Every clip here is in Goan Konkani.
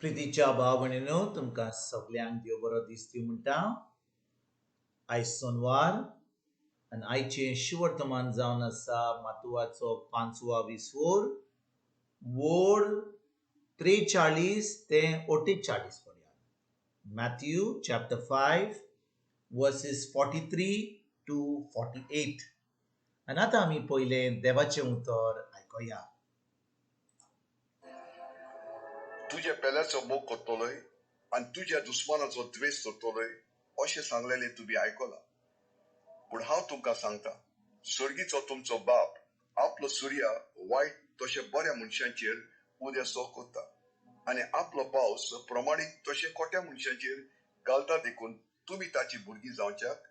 प्रितीच्या भाव भयणीनो, तुमकां सगल्यांक देव बरो दिसती म्हणटा. आयज सोनवार आनी आयचें शिवर्तमान जावन आसा मातुवाचो पांचवा विसवोर, वोड 43 ते 48 पर्यंत. Matthew chapter 5 verses 43 to 48. आनी आतां आमी पयलें देवाचें उतर आयकुया. तुज्या पेल्याचो मोग करतलोय आनी तुज्या दुस्मानाचो द्वेश करतलोय अशें सांगलेलें तुमी आयकलां. पूण हांव तुमकां सांगता, सर्गीचो तुमचो बाप आपलो सुर्या वायट तशें बऱ्या मनशांचेर उदेसो करता आनी आपलो पावस प्रमाणीक तशें खोट्या मनशांचेर घालता. देखून तुमी ताची भुरगीं जावच्याक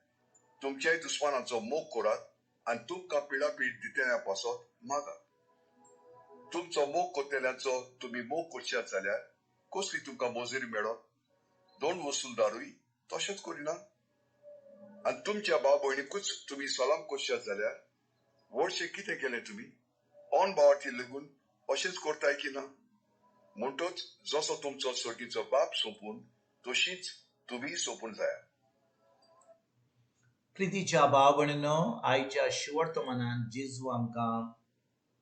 तुमच्याय दुस्मानाचो मोग करात आनी तुमकां पिडापीड दितल्या पासत मागात. तुमचो मोग करतल्यांचो तुमी मोग करशात जाल्यार कसली तुमकां मजुरी मेळत? दोन वसुलदारूय तशेंच करिना? आनी तुमच्या भाव भयणीकूच तुमी सलाम करशात जाल्यार व्हडशें कितें केलें तुमी? अनभावार्थी लेगून अशेंच करताय की ना? म्हणटच जसो तुमचो सर्गीचो बाप सोंपून तशीच तुमीय सोंपून जाया. प्रितीच्या भाव भयणीनो, आयच्या शिवर्तमानान जेजू आमकां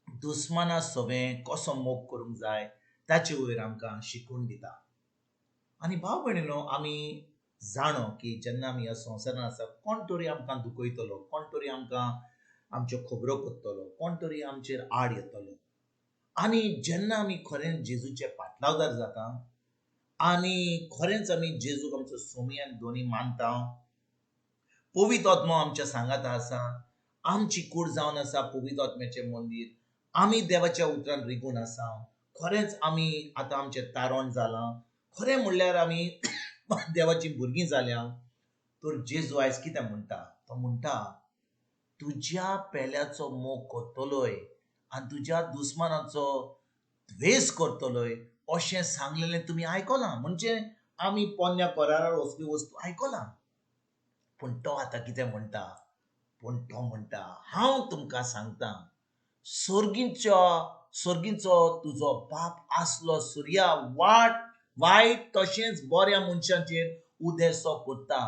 दुस्माना सवें कसो मोग करूंक जाय ताचे वयर आमकां शिकून दिता. आनी भाव भयणीनो, आमी जाणो की जेन्ना आमी ह्या संवसारान आसा, कोण तरी आमकां दुखयतलो, कोण तरी आमकां आमच्यो खबरो करतलो, कोण तरी आमचेर आड येतलो. आनी जेन्ना आमी खरेंच जेजूचे पाटलावदार जाता आनी खरेंच आमी जेजूक आमचो सोमी आनी दोनी मानता, पवित्र आत्मो आमच्या सांगाता आसा, आमची कूड जावन आसा पवित्र आत्म्याचें मंदीर, आमी देवाच्या उतरान रिगून आसा, खरेंच आमी आतां आमचें तारण जालां, खरें म्हणल्यार आमी देवाची भुरगीं जाल्या. तर जेजू आयज कितें म्हणटा? तो म्हणटा, तुज्या पेल्याचो मोग करतलोय आनी तुज्या दुस्मानाचो द्वेस करतलोय अशें सांगलेलें तुमी आयकलां. म्हणजे आमी पोन्न्या करारार असली वस्तू आयकलां. पूण तो आतां कितें म्हणटा? पूण तो म्हणटा, हांव तुमकां सांगता, सर्गीचो तुजो बाप आसलो सुर्या वायट तशेंच बऱ्या मनशांचेर उदेसो करता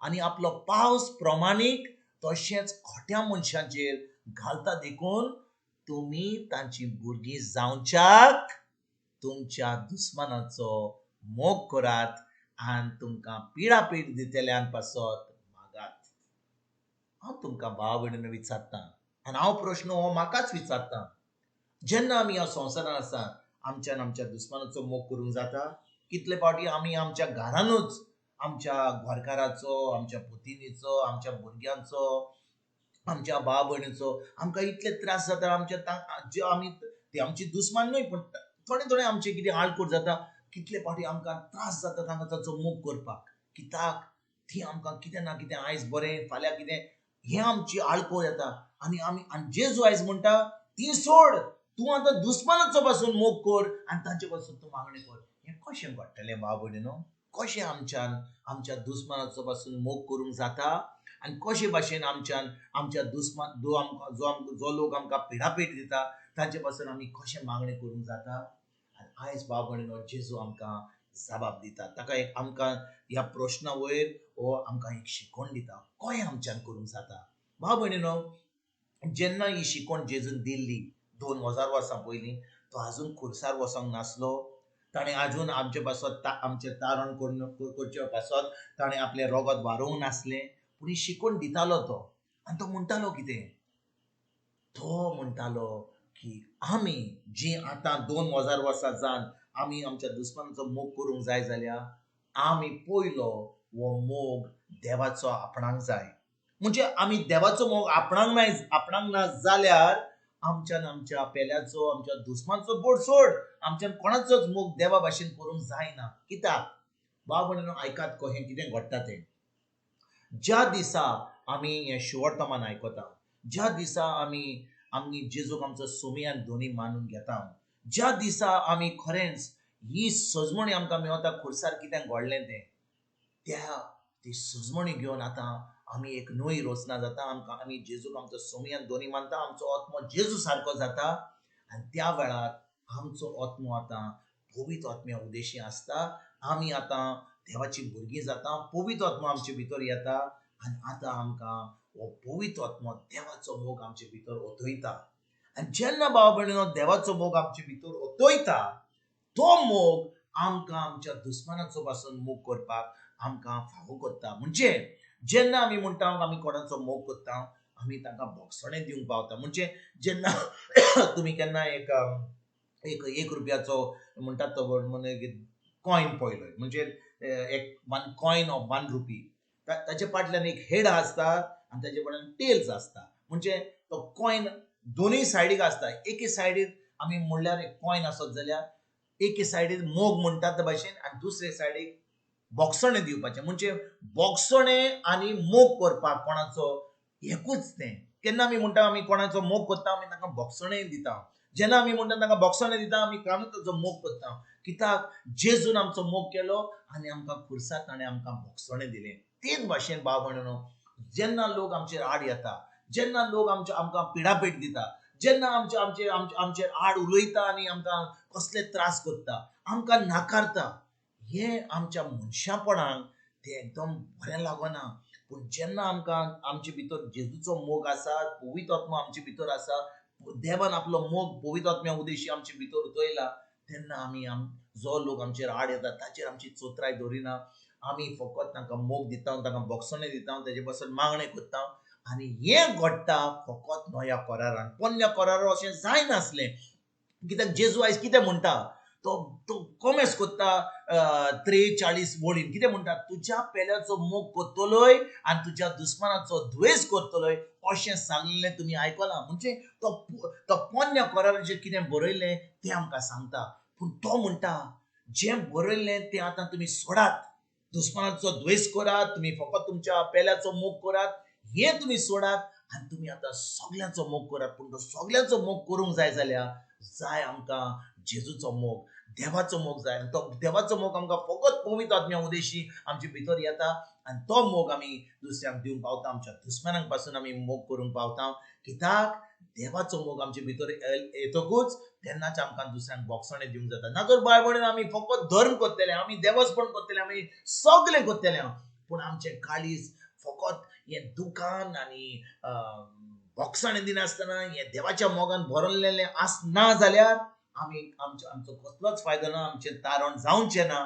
आनी आपलो पावस प्रमाणीक तशेंच खोट्या मनशांचेर घालता. देखून तुमी तांची भुरगीं जावच्याक तुमच्या दुस्मानाचो मोग करात आनी तुमकां पिडापीड दितल्यान पासत मागात. हांव तुमकां भाव भयणीनो विचारता आनी हांव प्रश्न हो म्हाकाच विचारता, जेन्ना आमी ह्या संवसारान आसा आमच्यान आमच्या दुस्मानाचो मोग करूंक जाता? कितले फावटी आमी आमच्या घरानूच आमच्या घरकाराचो, आमच्या पुतिनीचो, आमच्या भुरग्यांचो, आमच्या भाव भयणीचो आमकां इतले त्रास जाता. आमच्या जे आमी ते आमची दुस्मान न्हय, पूण थोडे थोडे आमचे कितें आळकूट जाता. कितले फावटी आमकां त्रास जाता तांकां ताचो मोग करपाक. कित्याक ती आमकां कितें ना कितें आयज बरें फाल्यां कितें हें आमची आळकोर येता. आनी आमी आनी जेजू आयज म्हणटा, ती सोड, तूं आतां दुस्मानाचो पासून मोग कर आनी तांचे पासून तूं मागणें कर. हें कशें घडटलें भाव भयणीनो? कशें आमच्यान आमच्या दुस्मानाचो पासून मोग करूंक जाता आनी कशे भाशेन आमच्यान आमच्या दुस्मान जो लोक आमकां पिडापीड दिता तांचे पासून आमी कशें मागणें करूंक जाता? आनी आयज भाव भयणीनो, जेजू आमकां जबाब दिता. ताका एक आमकां ह्या प्रश्ना वयर हो आमकां एक शिकवण दिता, कशें आमच्यान करूंक जाता. भाव भयणीनो, जेन्ना ही शिकवण जेजून दिल्ली 2000 वर्सां पयलीं, तो आजून खुर्सार वचोंक नासलो. ताणें आजून आमचे पासत आमचें तारण करचे पासत ताणें आपलें रगत वारोवंक नासलें. पूण ही शिकवण दितालो तो. आनी तो म्हणटालो कितें? तो म्हणटालो की आमी जी आतां 2000 वर्सां जावन आमी आमच्या दुस्मानाचो मोग करूंक जाय जाल्यार आमी पयलो हो मोग देवाचो आपणाक जाय. म्हणजे आमी देवाचो मोग आपणाक ना जाल्यार आमच्यान आमच्या पेल्याचो, आमच्या दुस्मानचो बोड सोड, आमच्यान कोणाचोच मोग देवा भाशेन करूंक जायना. कित्याक भाव भयणीनो, आयकात कशें कितें घडटा तें. ज्या दिसा आमी हें शिवर्तमान आयकता, ज्या दिसा आमी जेजूक आमचो सोमी आनी दोनी मानून घेता, ज्या दिसा आमी खरेंच ही सजमणी आमकां मेवता खुर्सार कितें घडलें तें, त्या ती सजमणी घेवन आतां आमी एक नवी रचना जाता. आमकां आमी जेजूक आमचो सोमी आनी दोनी मानता, आमचो आत्मो जेजू सारको जाता आनी त्या वेळार आमचो आत्मो आतां पवित्र आत्म्या उद्देशी आसता. आमी आतां देवाची भुरगीं जाता, पवित्र आत्मा आमचे भितर येता आनी आतां आमकां हो पवित्र आत्मो देवाचो मोग आमचे भितर ओतयता. आनी जेन्ना भाव भयणीनो देवाचो मोग आमचे भितर ओतयता, तो मोग आमकां आमच्या दुस्मानाचो पासून मोग करपाक आमकां फावो करता. म्हणजे जेन्ना आमी म्हणटा आमी कोणाचो मोग करता, आमी तांकां भोगसणें दिवंक पावता. म्हणजे जेन्ना तुमी केन्ना एक एक एक रुपयाचो म्हणटात तो कॉयन पळयलो, म्हणजे एक one coin of 1 rupee, ताचे फाटल्यान एक हेड आसता आनी ताचे फाटल्यान टेल्स आसता. म्हणजे तो कॉयन दोनूय सायडीक आसता. एके सायडीक आमी म्हणल्यार एक कॉयन आसत जाल्यार एके सायडीक मोग म्हणटात ते भाशेन आनी दुसरे सायडीक बोगसणें दिवपाचें. म्हणजे बोगसणें आनी मोग करपाक कोणाचो एकूच तें. केन्ना आमी म्हणटा आमी कोणाचो मोग करता, आमी तांकां बोगसणें दिता. जेन्ना आमी म्हणटा तांकां बोगसणें दिता, आमी कांय ताचो मोग करता. कित्याक जेजून आमचो मोग केलो आनी आमकां खुर्साक ताणें आमकां बोगसणें दिलें. तेच भाशेन भाव भयणीनो, जेन्ना लोक आमचेर आड येता, जेन्ना लोक आमकां पिडापीड दिता, जेन्ना आमचे आमचे आमचेर आड उलयता आनी आमकां कसले त्रास करता, आमकां नाकारता, हें आमच्या मनशापणाक तें एकदम बरें लागना. पूण जेन्ना आमकां आमचे भितर जेजूचो मोग आसा, पवित्र आत्मा आमचे भितर आसा, देवान आपलो मोग पवित्र आत्म्या उद्देशी आमचे भितर उतयला, तेन्ना आमी जो लोक आमचेर आड येता ताचेर आमची चोत्राय दवरिना. आमी फकत तांकां मोग दिता, तांकां बोगसणें दिता, ताजे पासून मागणें करता. आनी हें घडटा फकत नव्या करारान. पोन्न्या करारार अशें जायनासलें. कित्याक जेजू आयज कितें म्हणटा, तो तो कोमेस करता 43 वळीन कितें म्हणटा, तुज्या पेल्याचो मोग करतलोय आनी तुज्या दुस्मानाचो द्वेस करतलोय अशें सांगलें तुमी आयकलां. म्हणजे तो तो पोन्न्या कराराचेर कितें बरयलें तें आमकां सांगता. पूण तो म्हणटा जें बरयलें तें आतां तुमी सोडात, दुस्मानाचो द्वेस करात, तुमी फकत तुमच्या पेल्याचो मोग करात, हें तुमी सोडात आनी तुमी आतां सगल्यांचो मोग करात. पूण तो सगल्यांचो मोग करूंक जाय जाल्यार जाय आमकां जेजूचो मोग, देवाचो मोग जाय. आनी तो देवाचो मोग आमकां फकत पवित्र आत्म्या उद्देशी आमचे भितर येता आनी तो मोग आमी दुसऱ्यांक दिवंक पावता, आमच्या दुस्मानांक पासून आमी मोग करूंक पावता. कित्याक देवाचो मोग आमचे भितर येतकूच तेन्नाच आमकां दुसऱ्यांक बोगसणें दिवंक जाता. ना तर बाय भयणीन आमी फकत धर्म करतले, आमी देवस्पण करतले, आमी सगळें करतले, पूण आमचें काळीज फकत हें दुकान आनी बोगसणें दिनासतना हें देवाच्या मोगान भरलेलें आसना जाल्यार आमी आमचो कसलोच फायदो ना, आमचें तारण जावचें ना.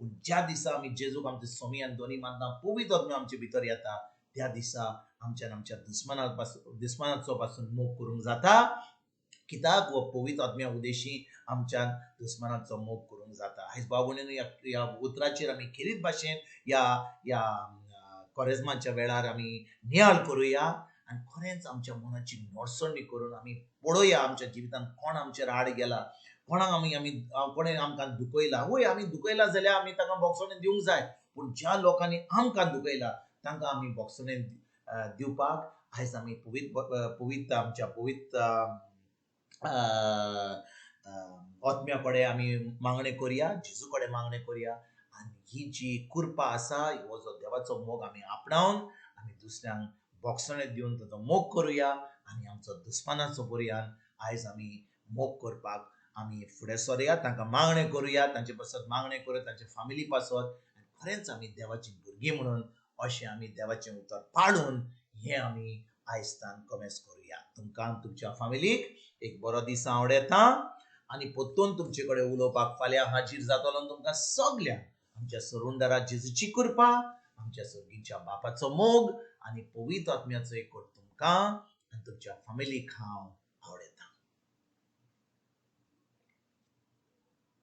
पूण ज्या दिसा आमी जेजूक आमचे स्वामी आनी दोनी मानता, पवित्र आत्मा आमचे भितर येता, त्या दिसा आमच्यान आमच्या दुस्मानाचो पासून मोग करूंक जाता. कित्याक हो पवित्र आत्म्या उद्देशी आमच्यान दुस्मानाचो मोग करूंक जाता. आयज भाव भयणीनो, ह्या उतराचेर आमी खेरीत भाशेन ह्या ह्या कोरेज्माच्या वेळार आमी नियाळ करुया आनी खरेंच आमच्या मनाची नडसणी करून आमी पळोवया आमच्या जिवितांत कोण आमचेर आड गेला, कोणाक आमी आमी कोणें आमकां दुखयला. वय आमी दुखयला जाल्यार आमी तांकां बोगसणें दिवंक जाय, पूण ज्या लोकांनी आमकां दुखयला तांकां आमी बोगसणें दिवपाक आयज आमी पवित्र आमच्या पवित्र आत्म्या कडेन आमी मागणें करुया, जेजू कडेन मागणें करुया. आनी ही जी कृपा आसा, हो जो देवाचो मोग आमी आपणावन आमी दुसऱ्यांक बोगसणें दिवन ताचो मोग करुया आनी आमचो दुस्मानाचो पर्यान आयज आमी मोग करपाक आमी फुडें सरुया, तांकां मागणें करुया, तांचे पासत मागणें करुया, तांचे फामिली पासत. आनी खरेंच आमी देवाची भुरगीं म्हणून अशें आमी देवाचें उतर पाळून हें आमी आयज तान कमेस करुया. तुमकां तुमच्या फामिलीक एक बरो दीस आवडटा आनी परतून तुमचे कडेन उलोवपाक फाल्यां हाजीर जातलो. तुमकां सगल्यांक आमच्या सरुंदरा जेजूची कृपा, आमच्या सर्गीच्या बापाचो मोग आनी पवित्र आत्म्याचो एकवट तुमकां आनी तुमच्या फामिलीक हांव